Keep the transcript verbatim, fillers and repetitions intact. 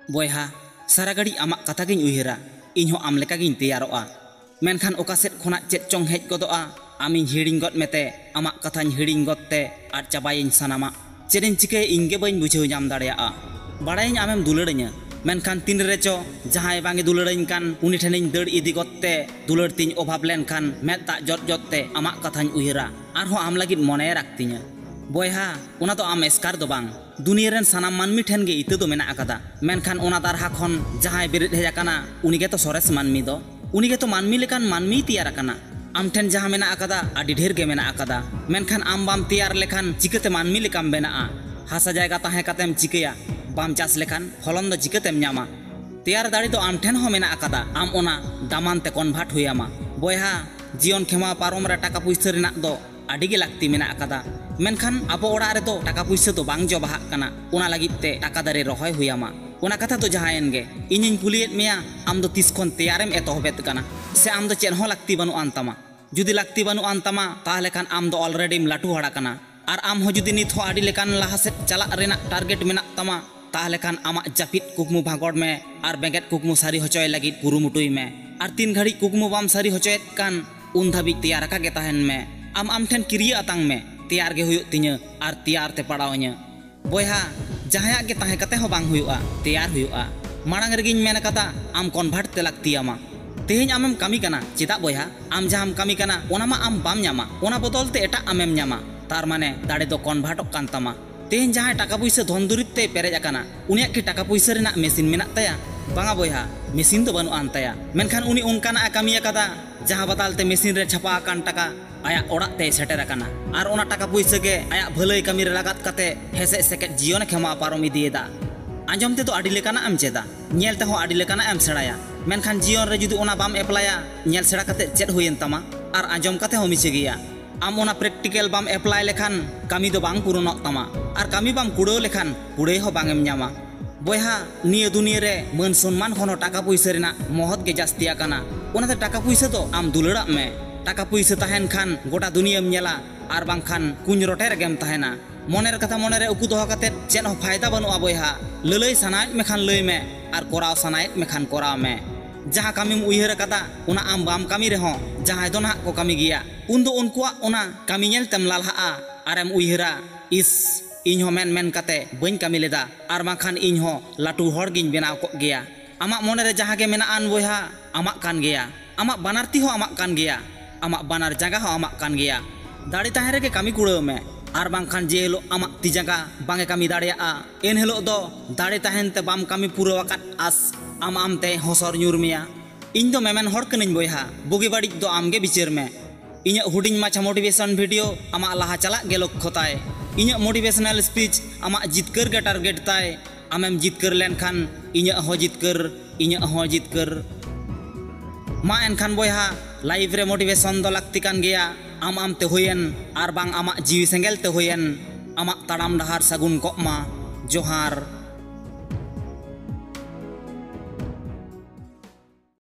ᱵᱚᱭᱦᱟ, ᱥᱟᱨᱟ ᱜᱷᱟᱹᱲᱤᱡ ᱟᱢᱟᱜ ᱠᱟᱛᱷᱟ ᱜᱤᱧ ᱩᱭᱦᱟᱹᱨᱟ᱾ ᱤᱧ ᱦᱚᱸ ᱟᱢ ᱞᱮᱠᱟ ᱜᱤᱧ ᱛᱮᱭᱟᱨᱚᱜᱼᱟ᱾ ᱢᱮᱱᱠᱷᱟᱱ ᱚᱠᱟ ᱥᱮᱫ ᱠᱷᱚᱱᱟᱜ ᱪᱮᱫ ᱪᱚᱝ ᱦᱮᱡ ᱜᱚᱫᱚᱜᱼᱟ, ᱟᱢᱤᱧ ᱦᱤᱲᱤᱧ ᱜᱚᱫ ᱢᱮᱛᱮ, ᱟᱢᱟᱜ ᱠᱟᱛᱷᱟᱧ ᱦᱤᱲᱤᱧ ᱜᱚᱫ ᱛᱮ, ᱟᱫ ᱪᱟᱵᱟᱭᱟᱹᱧ ᱥᱟᱱᱟᱢᱟᱜ᱾ ᱪᱮᱫ ᱤᱧ ᱪᱤᱠᱟᱹᱭᱟ, ᱤᱧ ᱜᱮ ᱵᱟᱹᱧ ᱵᱩᱡᱷᱟᱹᱣ ᱧᱟᱢ ᱫᱟᱲᱮᱭᱟᱜᱼᱟ᱾ ᱵᱟᱲᱟᱭᱟᱹᱧ ᱟᱢᱮᱢ ᱫᱩᱞᱟᱹᱲᱟᱹᱧᱟ, ᱢᱮᱱᱠᱷᱟᱱ ᱛᱤᱱ ᱨᱮ ᱪᱚ ᱡᱟᱦᱟᱸᱭ ᱵᱟᱝ ᱮ ᱫᱩᱞᱟᱹᱲᱟᱹᱧ ᱠᱟᱱ, ᱩᱱᱤ ᱴᱷᱮᱱᱤᱧ ᱫᱟᱹᱲ ᱤᱫᱤ ᱜᱚᱫ ᱛᱮ, ᱫᱩᱞᱟᱹᱲ ᱛᱤᱧ ᱚᱵᱷᱟᱵ ᱞᱮᱱᱠᱷᱟᱱ ᱢᱮᱫ ᱫᱟᱜ ᱡᱚᱫ ᱡᱚᱫ ᱛᱮ ᱟᱢᱟᱜ ᱠᱟᱛᱷᱟᱧ ᱩᱭᱦᱟᱹᱨᱟ, ᱟᱨᱦᱚᱸ ᱟᱢ ᱞᱟᱹᱜᱤᱫ ᱢᱚᱱᱮ ᱨᱟᱜ ᱛᱤᱧᱟᱹ᱾ ᱵᱚᱭᱦᱟ, ᱚᱱᱟ ᱫᱚ ᱟᱢ ᱮᱥᱠᱟᱨ ᱫᱚ ᱵᱟᱝ, ᱫᱩᱱᱤᱭᱟᱹ ᱨᱮᱱ ᱥᱟᱱᱟᱢ ᱢᱟᱹᱱᱢᱤ ᱴᱷᱮᱱ ᱜᱮ ᱤᱛᱟᱹ ᱫᱚ ᱢᱮᱱᱟᱜ ᱟᱠᱟᱫᱟ᱾ ᱢᱮᱱᱠᱷᱟᱱ ᱚᱱᱟ ᱫᱟᱨᱦᱟ ᱠᱷᱚᱱ ᱡᱟᱦᱟᱸᱭ ᱵᱮᱨᱮᱫ ᱦᱮᱡ ᱟᱠᱟᱱᱟ, ᱩᱱᱤ ᱜᱮᱛᱚ ᱥᱚᱨᱮᱥ ᱢᱟᱹᱱᱢᱤ ᱫᱚ᱾ ᱩᱱᱤ ᱜᱮᱛᱚ ᱢᱟᱹᱱᱢᱤ ᱞᱮᱠᱟᱱ ᱢᱟᱹᱱᱢᱤᱭ ᱛᱮᱭᱟᱨ ᱟᱠᱟᱱᱟ᱾ ᱟᱢ ᱴᱷᱮᱱ ᱡᱟᱦᱟᱸ ᱢᱮᱱᱟᱜ ᱟᱠᱟᱫᱟ, ᱟᱹᱰᱤ ᱰᱷᱮᱨ ᱜᱮ ᱢᱮᱱᱟᱜ ᱟᱠᱟᱫᱟ᱾ ᱢᱮᱱᱠᱷᱟᱱ ᱟᱢ ᱵᱟᱢ ᱛᱮᱭᱟᱨ ᱞᱮᱠᱷᱟᱱ ᱪᱤᱠᱟᱹᱛᱮ ᱢᱟᱹᱱᱢᱤ ᱞᱮᱠᱟᱢ ᱵᱮᱱᱟᱜᱼᱟ? ᱦᱟᱥᱟ ᱡᱟᱭᱜᱟ ᱛᱟᱦᱮᱸ ᱠᱟᱛᱮᱢ ᱪᱤᱠᱟᱹᱭᱟ? ᱵᱟᱢ ᱪᱟᱥ ᱞᱮᱠᱷᱟᱱ ᱯᱷᱚᱞᱚᱱ ᱫᱚ ᱪᱤᱠᱟᱹᱛᱮᱢ ᱧᱟᱢᱟ? ᱛᱮᱭᱟᱨ ᱫᱟᱲᱮ ᱫᱚ ᱟᱢ ᱴᱷᱮᱱ ᱦᱚᱸ ᱢᱮᱱᱟᱜ ᱟᱠᱟᱫᱟ᱾ ᱟᱢ ᱚᱱᱟ ᱫᱟᱢᱟᱱ ᱛᱮ ᱠᱚᱱᱵᱷᱟᱨᱴ ᱦᱩᱭ ᱟᱢᱟ᱾ ᱵᱚᱭᱦᱟ, ᱡᱤᱭᱚᱱ ᱠᱷᱮᱢᱟᱣ ᱯᱟᱨᱚᱢ ᱨᱮ ᱴᱟᱠᱟ ᱯᱩᱭᱥᱟᱹ ᱨᱮᱱᱟᱜ ᱫᱚ ᱟᱹᱰᱤ ᱜᱮ ᱞᱟᱹᱠᱛᱤ ᱢᱮᱱᱟᱜ ᱟᱠᱟᱫᱟ᱾ ᱢᱮᱱᱠᱷᱟᱱ ᱟᱵᱚ ᱚᱲᱟᱜ ᱨᱮᱫᱚ ᱴᱟᱠᱟ ᱯᱩᱭᱥᱟᱹ ᱫᱚ ᱵᱟᱝ ᱡᱚ ᱵᱟᱦᱟᱜ ᱠᱟᱱᱟ᱾ ᱚᱱᱟ ᱞᱟᱹᱜᱤᱫ ᱛᱮ ᱴᱟᱠᱟ ᱫᱟᱨᱮ ᱨᱚᱦᱚᱭ ᱦᱩᱭ ᱟᱢᱟ᱾ ᱚᱱᱟ ᱠᱟᱛᱷᱟ ᱫᱚ ᱡᱟᱦᱟᱸᱭᱮᱱ ᱜᱮ, ᱤᱧᱤᱧ ᱠᱩᱞᱤᱭᱮᱫ ᱢᱮᱭᱟ, ᱟᱢ ᱫᱚ ᱛᱤᱥ ᱠᱷᱚᱱ ᱛᱮᱭᱟᱨᱮᱢ ᱮᱛᱚᱦᱚᱵᱮᱫ ᱠᱟᱱᱟ? ᱥᱮ ᱟᱢ ᱫᱚ ᱪᱮᱫ ᱦᱚᱸ ᱞᱟᱹᱠᱛᱤ ᱵᱟᱹᱱᱩᱜ ᱟᱱ ᱛᱟᱢᱟ? ᱡᱩᱫᱤ ᱞᱟᱹᱠᱛᱤ ᱵᱟᱹᱱᱩᱜ ᱟᱱ ᱛᱟᱢᱟ, ᱛᱟᱦᱞᱮ ᱠᱷᱟᱱ ᱟᱢ ᱫᱚ ᱚᱞᱨᱮᱰᱤᱢ ᱞᱟᱹᱴᱩ ᱦᱚᱲ ᱟᱠᱟᱱᱟ᱾ ᱟᱨ ᱟᱢ ᱦᱚᱸ ᱡᱩᱫᱤ ᱱᱤᱛ ᱦᱚᱸ ᱟᱹᱰᱤ ᱞᱮᱠᱟᱱ ᱞᱟᱦᱟ ᱥᱮᱫ ᱪᱟᱞᱟᱜ ᱨᱮᱱᱟᱜ ᱴᱟᱨᱜᱮᱴ ᱢᱮᱱᱟᱜ ᱛᱟᱢᱟ, ᱛᱟᱦᱞᱮ ᱠᱷᱟᱱ ᱟᱢᱟᱜ ᱡᱟᱹᱯᱤᱫ ᱠᱩᱠᱢᱩ ᱵᱷᱟᱸᱜᱚᱲ ᱢᱮ ᱟᱨ ᱵᱮᱸᱜᱮᱫ ᱠᱩᱠᱢᱩ ᱥᱟᱹᱨᱤ ᱦᱚᱪᱚᱭ ᱞᱟᱹᱜᱤᱫ ᱠᱩᱨᱩᱢᱩᱴᱩᱭ ᱢᱮ᱾ ᱟᱨ ᱛᱤᱱ ᱜᱷᱟᱹᱲᱤᱡ ᱠᱩᱠᱢᱩ ᱵᱟᱢ ᱥᱟᱹᱨᱤ ᱦᱚᱪᱚᱭᱮᱫ ᱠᱟᱱ, ᱩᱱ ᱫᱷᱟᱹᱵᱤᱡ ᱛᱮᱭᱟᱨ ᱟᱠᱟ ᱜᱮ ᱛᱟᱦᱮᱱ ᱢᱮ᱾ ᱟᱢ ᱟᱢ ᱴᱷᱮᱱ ᱠᱤᱨᱭᱟᱹ ᱟᱛᱟᱝ ᱢᱮ, ᱛᱮᱭᱟᱨ ᱜᱮ ᱦᱩᱭᱩᱜ ᱛᱤᱧᱟᱹ ᱟᱨ ᱛᱮᱭᱟᱨ ᱛᱮ ᱯᱟᱲᱟᱣ ᱟᱹᱧᱟᱹ᱾ ᱵᱚᱭᱦᱟ, ᱡᱟᱦᱟᱸᱭᱟᱜ ᱜᱮ ᱛᱟᱦᱮᱸ ᱠᱟᱛᱮ ᱦᱚᱸ ᱵᱟᱝ ᱦᱩᱭᱩᱜᱼᱟ, ᱛᱮᱭᱟᱨ ᱦᱩᱭᱩᱜᱼᱟ᱾ ᱢᱟᱲᱟᱝ ᱨᱮᱜᱮᱧ ᱢᱮᱱ ᱟᱠᱟᱫᱟ, ᱟᱢ ᱠᱚᱱᱵᱷᱟᱨᱴ ᱛᱮ ᱞᱟᱹᱠᱛᱤᱭᱟᱢᱟ᱾ ᱛᱮᱦᱮᱧ ᱟᱢᱮᱢ ᱠᱟᱹᱢᱤ ᱠᱟᱱᱟ, ᱪᱮᱫᱟᱜ ᱵᱚᱭᱦᱟ? ᱟᱢ ᱡᱟᱦᱟᱸᱢ ᱠᱟᱹᱢᱤ ᱠᱟᱱᱟ, ᱚᱱᱟ ᱢᱟ ᱟᱢ ᱵᱟᱢ ᱧᱟᱢᱟ, ᱚᱱᱟ ᱵᱚᱫᱚᱞ ᱛᱮ ᱮᱴᱟᱜ ᱟᱢᱮᱢ ᱧᱟᱢᱟ᱾ ᱛᱟᱨ ᱢᱟᱱᱮ ᱫᱟᱲᱮ ᱫᱚ ᱠᱚᱱᱵᱷᱟᱨᱴᱚᱜ ᱠᱟᱱ ᱛᱟᱢᱟ᱾ ᱛᱮᱦᱮᱧ ᱡᱟᱦᱟᱸᱭ ᱴᱟᱠᱟ ᱯᱩᱭᱥᱟᱹ ᱫᱷᱚᱱ ᱫᱩᱨᱤᱵ ᱛᱮᱭ ᱯᱮᱨᱮᱡ ᱟᱠᱟᱱᱟ, ᱩᱱᱤᱭᱟᱜ ᱠᱤ ᱴᱟᱠᱟ ᱯᱩᱭᱥᱟᱹ ᱨᱮᱱᱟᱜ ᱢᱮᱥᱤᱱ ᱢᱮᱱᱟᱜ ᱛᱟᱭᱟ? ᱵᱟᱝᱟ ᱵᱚᱭᱦᱟ, ᱢᱮᱥᱤᱱ ᱫᱚ ᱵᱟᱹᱱᱩᱜ ᱟᱱ ᱛᱟᱭᱟ᱾ ᱢᱮᱱᱠᱷᱟᱱ ᱩᱱᱤ ᱚᱱᱠᱟᱱᱟᱜ ᱮ ᱠᱟᱹᱢᱤ ᱟᱠᱟᱫᱟ, ᱡᱟᱦᱟᱸ ᱵᱟᱫᱟᱞ ᱛᱮ ᱢᱮᱥᱤᱱ ᱨᱮ ᱪᱷᱟᱯᱟ ᱟᱠᱟᱱ ᱴᱟᱠᱟ ᱟᱭᱟᱜ ᱚᱲᱟᱜ ᱛᱮᱭ ᱥᱮᱴᱮᱨ ᱟᱠᱟᱱᱟ᱾ ᱟᱨ ᱚᱱᱟ ᱴᱟᱠᱟ ᱯᱩᱭᱥᱟᱹ ᱜᱮ ᱟᱭᱟᱜ ᱵᱷᱟᱹᱞᱟᱹᱭ ᱠᱟᱹᱢᱤ ᱨᱮ ᱞᱟᱜᱟᱛ ᱠᱟᱛᱮ ᱦᱮᱥᱮᱡ ᱥᱮᱠᱮᱡ ᱡᱤᱭᱚᱱᱮ ᱠᱷᱮᱢᱟᱣ ᱯᱟᱨᱚᱢ ᱤᱫᱤᱭᱮᱫᱟ᱾ ᱟᱸᱡᱚᱢ ᱛᱮᱫᱚ ᱟᱹᱰᱤ ᱞᱮᱠᱟᱱᱟᱜ ᱮᱢ ᱪᱮᱫᱟ, ᱧᱮᱞ ᱛᱮᱦᱚᱸ ᱟᱹᱰᱤ ᱞᱮᱠᱟᱱᱟᱜ ᱮᱢ ᱥᱮᱬᱟᱭᱟ, ᱢᱮᱱᱠᱷᱟᱱ ᱡᱤᱭᱚᱱ ᱨᱮ ᱡᱩᱫᱤ ᱚᱱᱟ ᱵᱟᱢ ᱮᱯᱞᱟᱭᱟ, ᱧᱮᱞ ᱥᱮᱬᱟ ᱠᱟᱛᱮ ᱪᱮᱫ ᱦᱩᱭᱮᱱ ᱛᱟᱢᱟ? ᱟᱨ ᱟᱸᱡᱚᱢ ᱠᱟᱛᱮ ᱦᱚᱸ ᱢᱤᱪᱷᱟᱹ ᱜᱮᱭᱟ᱾ ᱟᱢ ᱚᱱᱟ ᱯᱨᱮᱠᱴᱤᱠᱮᱞ ᱵᱟᱢ ᱮᱯᱞᱟᱭ ᱞᱮᱠᱷᱟᱱ ᱠᱟᱹᱢᱤ ᱫᱚ ᱵᱟᱝ ᱯᱩᱨᱩᱱᱚᱜ ᱛᱟᱢᱟ, ᱟᱨ ᱠᱟᱹᱢᱤ ᱵᱟᱢ ᱠᱩᱲᱟᱹᱣ ᱞᱮᱠᱷᱟᱱ ᱠᱩᱲᱟᱹᱭ ᱦᱚᱸ ᱵᱟᱝ ᱮᱢ ᱧᱟᱢᱟ᱾ ᱵᱚᱭᱦᱟ, ᱱᱤᱭᱟᱹ ᱫᱩᱱᱤᱭᱟᱹ ᱨᱮ ᱢᱟᱹᱱ ᱥᱚᱱᱢᱟᱱ ᱠᱷᱚᱱ ᱦᱚᱸ ᱴᱟᱠᱟ ᱯᱩᱭᱥᱟᱹ ᱨᱮᱱᱟᱜ ᱢᱚᱦᱚᱛ ᱜᱮ ᱡᱟᱹᱥᱛᱤ ᱟᱠᱟᱱᱟ᱾ ᱚᱱᱟᱛᱮ ᱴᱟᱠᱟ ᱯᱩᱭᱥᱟᱹ ᱫᱚ ᱟᱢ ᱫᱩᱞᱟᱹᱲᱟᱜ ᱢᱮ᱾ ᱴᱟᱠᱟ ᱯᱩᱭᱥᱟᱹ ᱛᱟᱦᱮᱱ ᱠᱷᱟᱱ ᱜᱚᱴᱟ ᱫᱩᱱᱤᱭᱟᱹᱢ ᱧᱮᱞᱟ, ᱟᱨ ᱵᱟᱝᱠᱷᱟᱱ ᱠᱩᱧ ᱨᱚᱴᱮ ᱨᱮᱜᱮᱢ ᱛᱟᱦᱮᱱᱟ᱾ ᱢᱚᱱᱮᱨ ᱠᱟᱛᱷᱟ ᱢᱚᱱᱮᱨᱮ ᱩᱠᱩ ᱫᱚᱦᱚ ᱠᱟᱛᱮᱫ ᱪᱮᱫ ᱦᱚᱸ ᱯᱷᱟᱭᱫᱟ ᱵᱟᱹᱱᱩᱜᱼᱟ ᱵᱚᱭᱦᱟ᱾ ᱞᱟᱹᱞᱟᱹᱭ ᱥᱟᱱᱟᱭᱮᱫ ᱢᱮᱠᱷᱟᱱ ᱞᱟᱹᱭ ᱢᱮ, ᱟᱨ ᱠᱚᱨᱟᱣ ᱥᱟᱱᱟᱭᱮᱫ ᱢᱮᱠᱷᱟᱱ ᱠᱚᱨᱟᱣ ᱢᱮ᱾ ᱡᱟᱦᱟᱸ ᱠᱟᱹᱢᱤᱢ ᱩᱭᱦᱟᱹᱨ ᱟᱠᱟᱫᱟ, ᱚᱱᱟ ᱟᱢ ᱵᱟᱢ ᱠᱟᱹᱢᱤ ᱨᱮᱦᱚᱸ ᱡᱟᱦᱟᱸᱭ ᱫᱚ ᱱᱟᱦᱟᱜ ᱠᱚ ᱠᱟᱹᱢᱤ ᱜᱮᱭᱟ, ᱩᱱᱫᱚ ᱩᱱᱠᱩᱣᱟᱜ ᱚᱱᱟ ᱠᱟᱹᱢᱤ ᱧᱮᱞ ᱛᱮᱢ ᱞᱟᱞᱦᱟᱜᱼᱟ᱾ ᱟᱨᱮᱢ ᱩᱭᱦᱟᱹᱨᱟ, ᱤᱥ, ᱤᱧ ᱦᱚᱸ ᱢᱮᱱ ᱢᱮᱱ ᱠᱟᱛᱮ ᱵᱟᱹᱧ ᱠᱟᱹᱢᱤ ᱞᱮᱫᱟ, ᱟᱨ ᱵᱟᱝᱠᱷᱟᱱ ᱤᱧ ᱦᱚᱸ ᱞᱟᱹᱴᱩ ᱦᱚᱲ ᱜᱤᱧ ᱵᱮᱱᱟᱣ ᱠᱚᱜ ᱜᱮᱭᱟ᱾ ᱟᱢᱟᱜ ᱢᱚᱱᱮᱨᱮ ᱡᱟᱦᱟᱸ ᱜᱮ ᱢᱮᱱᱟᱜ ᱟᱱ ᱵᱚᱭᱦᱟ, ᱟᱢᱟᱜ ᱠᱟᱱ ᱜᱮᱭᱟ᱾ ᱟᱢᱟᱜ ᱵᱟᱱᱟᱨ ᱛᱤ ᱦᱚᱸ ᱟᱢᱟᱜ ᱠᱟᱱ ᱜᱮᱭᱟ᱾ ᱟᱢᱟᱜ ᱵᱟᱱᱟᱨ ᱡᱟᱸᱜᱟ ᱦᱚᱸ ᱟᱢᱟᱜ ᱠᱟᱱ ᱜᱮᱭᱟ᱾ ᱫᱟᱲᱮ ᱛᱟᱦᱮᱸ ᱨᱮᱜᱮ ᱠᱟᱹᱢᱤ ᱠᱩᱲᱟᱹᱣ ᱢᱮ, ᱟᱨ ᱵᱟᱝᱠᱷᱟᱱ ᱡᱮ ᱦᱤᱞᱳᱜ ᱟᱢᱟᱜ ᱛᱤ ᱡᱟᱸᱜᱟ ᱵᱟᱝ ᱮ ᱠᱟᱹᱢᱤ ᱫᱟᱲᱮᱭᱟᱜᱼᱟ, ᱮᱱ ᱦᱤᱞᱳᱜ ᱫᱚ ᱫᱟᱲᱮ ᱛᱟᱦᱮᱱ ᱛᱮ ᱵᱟᱢ ᱠᱟᱹᱢᱤ ᱯᱩᱨᱟᱹᱣ ᱟᱠᱟᱫ ᱟᱥ ᱟᱢ ᱟᱢᱛᱮ ᱦᱚᱥᱚᱨ ᱧᱩᱨ ᱢᱮᱭᱟ᱾ ᱤᱧ ᱫᱚ ᱢᱮᱢᱮᱱ ᱦᱚᱲ ᱠᱟᱹᱱᱟᱹᱧ ᱵᱚᱭᱦᱟ, ᱵᱩᱜᱤ ᱵᱟᱹᱲᱤᱡ ᱫᱚ ᱟᱢᱜᱮ ᱵᱤᱪᱟᱹᱨ ᱢᱮ᱾ ᱤᱧᱟᱹᱜ ᱦᱩᱰᱤᱧ ᱢᱟᱪᱷᱟ motivation video ᱟᱢᱟᱜ ᱞᱟᱦᱟ ᱪᱟᱞᱟᱜ ᱜᱮ ᱞᱚᱠᱠᱷᱚ ᱛᱟᱭ᱾ ᱤᱧᱟᱹᱜ motivational speech ᱟᱢᱟᱜ ᱡᱤᱛᱠᱟᱹᱨ ᱜᱮ target ᱛᱟᱭ᱾ ᱟᱢᱮᱢ ᱡᱤᱛᱠᱟᱹᱨ ᱞᱮᱱᱠᱷᱟᱱ ᱤᱧᱟᱹᱜ ᱦᱚᱸ ᱡᱤᱛᱠᱟᱹᱨ, ᱤᱧᱟᱹᱜ ᱦᱚᱸ ᱡᱤᱛᱠᱟᱹᱨ᱾ ᱢᱟ ᱮᱱᱠᱷᱟᱱ ᱵᱚᱭᱦᱟ, life ᱨᱮ motivation ᱫᱚ ᱞᱟᱹᱠᱛᱤ ᱠᱟᱱ ᱜᱮᱭᱟ᱾ ᱟᱢ ᱟᱢᱛᱮ ᱦᱩᱭᱮᱱ, ᱟᱨ ᱵᱟᱝ ᱟᱢᱟᱜ ᱡᱤᱣᱤ ᱥᱮᱸᱜᱮᱞ ᱛᱮ ᱦᱩᱭᱮᱱ, ᱟᱢᱟᱜ ᱛᱟᱲᱟᱢ ᱰᱟᱦᱟᱨ ᱥᱟᱹᱜᱩᱱ ᱠᱚᱜ ᱢᱟ᱾ ᱡᱚᱦᱟᱨ᱾